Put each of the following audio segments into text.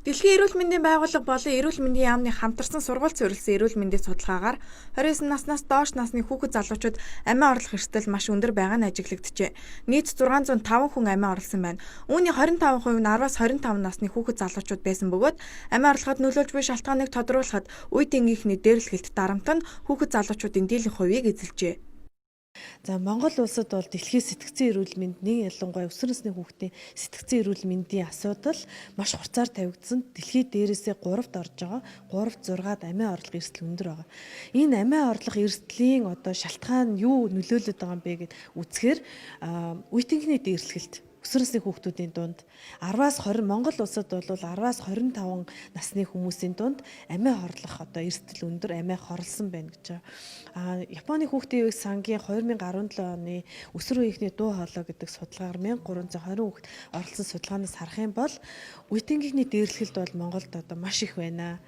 Дэлхийн эрүүл мэндийн байгууллага болон эрүүл мэндийн яамны хамтарсан сургалт суурилсан эрүүл мэндийн судалгаагаар 29 наснаас доош насны хүүхэд залуучууд амиа орлох эрсдэл маш өндөр байгаа нь ажиглагджээ. Нийт 605 хүн амиа орлосон байна. Үүний 25% нь 10-аас 25 насны хүүхэд залуучууд байсан бөгөөд амиа орлоход нөлөөлж буй шалтгааныг тодруулахад үе тэнгийнхний дээрлэхэлт дарамт нь хүүхэд залуучуудын дийлэнх хувийг эзэлжээ. За, Монгол улсад бол дэлхийн сэтгэцийн эрүүл мэндийн, ялангуяа өсвөр насны хүүхдийн сэтгэцийн эрүүл мэндийн асуудал маш хурцаар тавигдсан. Дэлхийд дээрээсээ 3-т орж байгаа. 3-т 6-ад амиа орлох эрсдэл өндөр байгаа. Энэ амиа орлох эрсдлийн одоо шалтгаан нь юу нөлөөлөд байгаа юм бэ гэд үзэхээр үеийнхний дээрлэхэлт өсвөр насны хүүхдүүдийн дунд 10-аас 20, Монгол улсад бол 10-аас 25 насны хүмүүсийн дунд амиа хорлох одоо эрсдэл өндөр, амиа хорлсон байна гэж байгаа. Японы хүүхдийн эвэг сангийн 2017 оны өсвөр үеийнхний дуу хоолой гэдэг судалгаагаар 1320 хүүхэд оролцсон судалгаанаас харах юм бол үеийнхний дээрлэхэлт бол Монголд одоо маш их байна.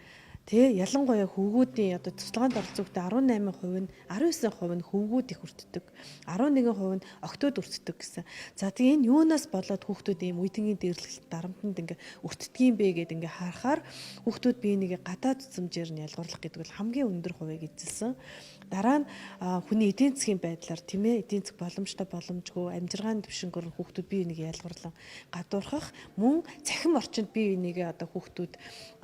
Тэ, ялангуяа хөвгүүдийн одоо судалгаанд оролцсон хүүхдийн 18% нь, 19% нь хөвгүүд их өртдөг. 11% нь охидууд өртдөг гэсэн. За, тэгээ энэ юунаас болоод хүүхдүүд ийм үеийнгийн дээрлэхэлт дарамтанд ингээ өртдөг юм бэ гэд ингээ харахаар хүүхдүүд бие нэгээ гадаад үзмжээр нь ялгуурлах гэдэг бол хамгийн өндөр хувийг эзэлсэн. Дараа нь хүний эдийн засгийн байдлаар, тийм ээ, эдийн засаг боломжтой, боломжгүй, амьжиргааны түвшингөөр хүүхдүүд бие биенийг ялгуурлан гадуурхах, мөн цахим орчинд бие биенийгээ одоо хүүхдүүд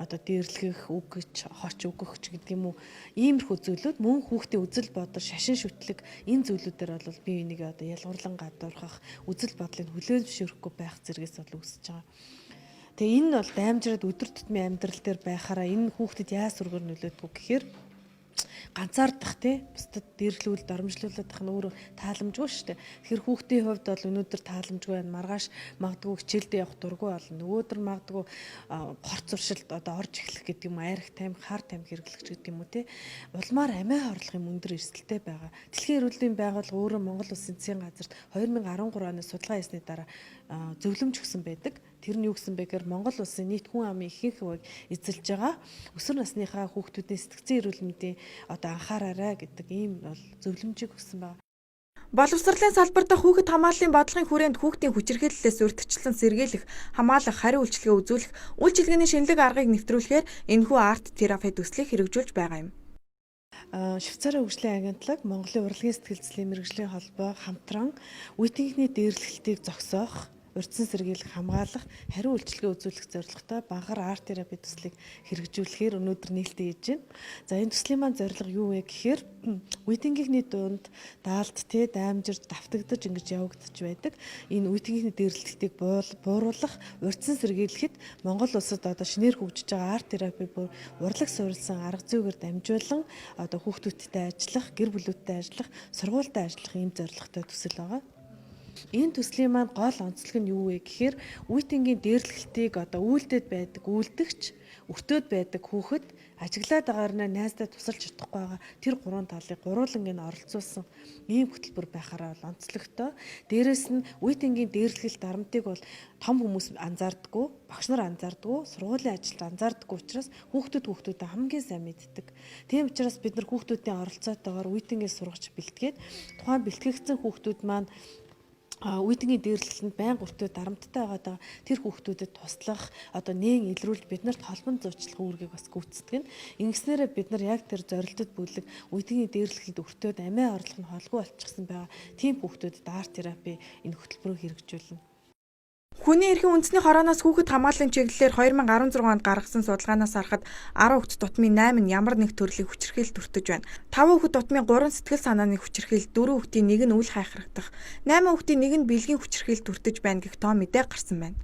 одоо дээрлэх, үг хоч өгөх ч гэдэг юм уу, иймэрхүү зүйлүүд, мөн хүүхдийн үзэл бодол, шашин шүтлэг, энэ зүйлүүдээр бол бие биенийгээ одоо ялгуурлан гадуурхах, үзэл бодлыг хүлээн зөвшөөрөхгүй байх зэргээс бол үүсэж байгаа. Тэгээ энэ нь бол даймжраад өдөр тутмын амьдрал дээр байхаараа энэ хүүхдэд яа сөргөөр нөлөөдгөө гэхээр ганцаардах, тий, бусдад дээрлүүл доромжлуулаад тах нь өөрөө тааламжгүй шүү дээ. Тэгэхээр хүүхдийн хувьд бол өнөөдөр тааламжгүй байна. Маргааш магадгүй хичээлдээ явах дургүй болно. Нөгөөдөр магадгүй хорт зуршилд одоо орж эхлэх гэдэг юм, айрах тамхи, хар тамхи хэрэглэх гэдэг юм уу, тий. Улмаар амиа хорлох юм өндөр эрсдэлтэй байгаа. Дэлхийн эрүүл мэндийн байгууллага өөрөө Монгол улсын засгийн газарт 2013 оны судалгаа хийсний дараа зөвлөмж өгсөн байдаг. Тэр нь юу гэсэн бэ гэхээр Монгол улсын нийт хүн амын ихэнх хувийг эзэлж байгаа өсвөр насныхаа хүүхдүүдийн сэтгэцийн эрүүл мэндийн одоо анхаараарай гэдэг ийм бол зөвлөмжийг өгсөн байна. Боловсролын салбар дахь хүүхэд хамгааллын бодлогын хүрээнд хүүхдийн хүчирхийллээс урьдчилан сэргийлэх, хамгаалах, хариу үйлчилгээ үзүүлэх, үйлчилгээний шинэлэг аргыг нэвтрүүлэхээр энэхүү арт терапи төслийг хэрэгжүүлж байгаа юм. Швейцарын хөгжлийн агентлаг, Монголын урлагийн сэтгэл зүйн мэргэжлийн холбоо хамтран үеийнхний дээрлэхэлтийг зогсоох, урьдчилан сэргийлэх, хамгаалах, хариу үйлчилгээ үзүүлэх зорилготой Банхар арт терапи төслийг хэрэгжүүлэхээр өнөөдөр нээлттэй хийж байна. За, энэ төслийн маань зорилго юу вэ гэхээр үеийнхний дунд даалт, те, даймжирч, давтагдаж ингэж явагдаж байдаг. Энэ үеийнхний дээрлэхтийг бууруулах, урьдчилан сэргийлэхэд Монгол улсад одоо шинээр хөгжиж байгаа арт терапи буюу урлаг суурилсан арга зүйгээр дамжуулан одоо хүүхдүүдтэй ажиллах, гэр бүлүүдтэй ажиллах, сургуультай ажиллах ийм зорилготой төсөл байгаа. Энэ төслийн маань гол онцлог нь юу вэ гэхээр үеийнгийн дээрлэхэлтийг одоо үйлдээд байдаг үйлдэгч, өртөөд байдаг хүүхэд, ажиглаад байгаагаар нь найздаа тусалж чадахгүй байгаа тэр гурван талыг гурвууланг нь оролцуулсан ийм хөтөлбөр байхаараа бол онцлогтой. Дээрээс нь үеийнгийн дээрлэхэлт дарамтыг бол том хүмүүс анзаардаггүй, багш нар анзаардаггүй, сургуулийн ажилд анзаардаггүй учраас хүүхдүүд хүүхдүүдэд хамгийн сайн мэддэг. Тийм учраас бид нар хүүхдүүдийн оролцоотойгоор үеийнхээ сургаж бэлтгээд тухайн бэлтгэгдсэн хүүхдүүд маань үеийнгийн дээрлэлтэнд байнга өртөө дарамттай байгаа тэр хүүхдүүдэд туслах, одоо нээн илрүүлж бид нарт холбон зуучлах үүргийг бас гүйцэтгэв. Ингэснээрээ бид нар яг тэр зорилтод бүлэг үеийнгийн дээрлэлтэнд өртөөд амиа орлох нь холгүй болчихсон байгаа тийм хүүхдүүдэд арт терапи энэ хөтөлбөрөөр хэрэгжүүлнэ. Хүний эрхийн үндэсний хорооноос хүүхэд хамгааллын чиглэлээр 2016 онд гаргасан судалгаанаас харахад 10 хүүхэд тутмын 8 нь ямар нэг төрлийн хүчирхийлэлд өртөж байна. 5 хүүхэд тутмын 3 сэтгэл санааны хүчирхийлэл, 4 хүүхдийн нэг нь үл хайхрагдах, 8 хүүхдийн нэг нь бэлгийн хүчирхийлэлд өртөж байна гэх тоо мэдээ гарсан байна.